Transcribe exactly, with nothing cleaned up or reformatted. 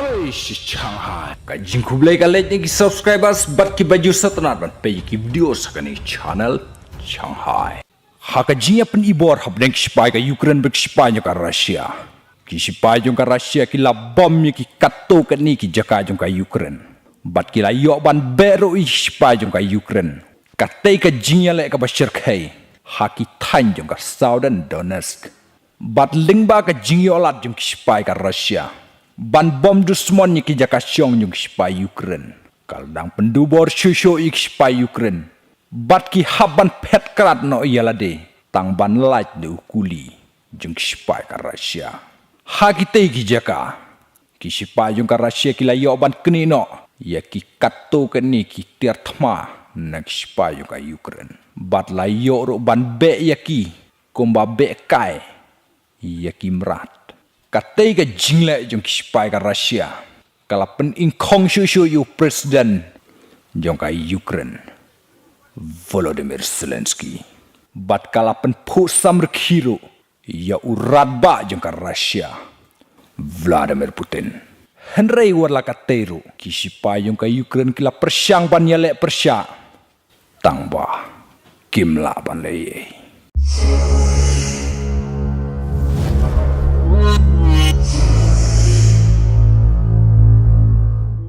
Oi, shi Shanghai. Ka jingkhublei ka leit na ki subscribers bad ki ba ju sngewtynnat ban peit ki video sha kane ka channel Shanghai. Ha ka jingïapyni bor hapdeng ki sipai ka Ukraine bad ki sipai jong ka Russia, ki sipai jong ka Russia ki la bom ïa ki katto katne ki jaka jong ka Ukraine. Bad ki la ïoh ban beh ruh ïa ki sipai jong ka Ukraine. Katei ka jingïaleh kaba shyrkhei ha ki thaiñ jong ka Southern Donetsk. Bad lyngba ka jingïohlad jong ki sipai ka Russia ban bom dusmon ïa ki jaka shong jong ki sipai Ukraine, ka la dang pyndubor shuh shuh ïa ki sipai Ukraine. Bad ki hap ban phet krad noh ïa lade tang ban lait da u kuli jong ki sipai ka Russia. Ha kitei ki jaka, ki sipai jong ka Russia ki la ïoh ban knieh noh ïa ki katto katne ki tiar thma na ki sipai jong ka Ukraine. Bad la ïoh ruh ban beh ïa ki kumba beh kai ïa ki mrad. Katei ka jingleh jong ki sipai ka Russia ka la pyningkhong shuh shuh ïa u president jong ka Ukraine, Volodymyr Zelensky. Bad ka la pynphuh samrkhie ruh ïa u radbah jong ka Russia, Vladimir Putin. Hynrei wat la katei ruh, ki sipai jong ka Ukraine ki la pyrshang ban ïaleh pyrshah, tangba kim lah ban leh ei.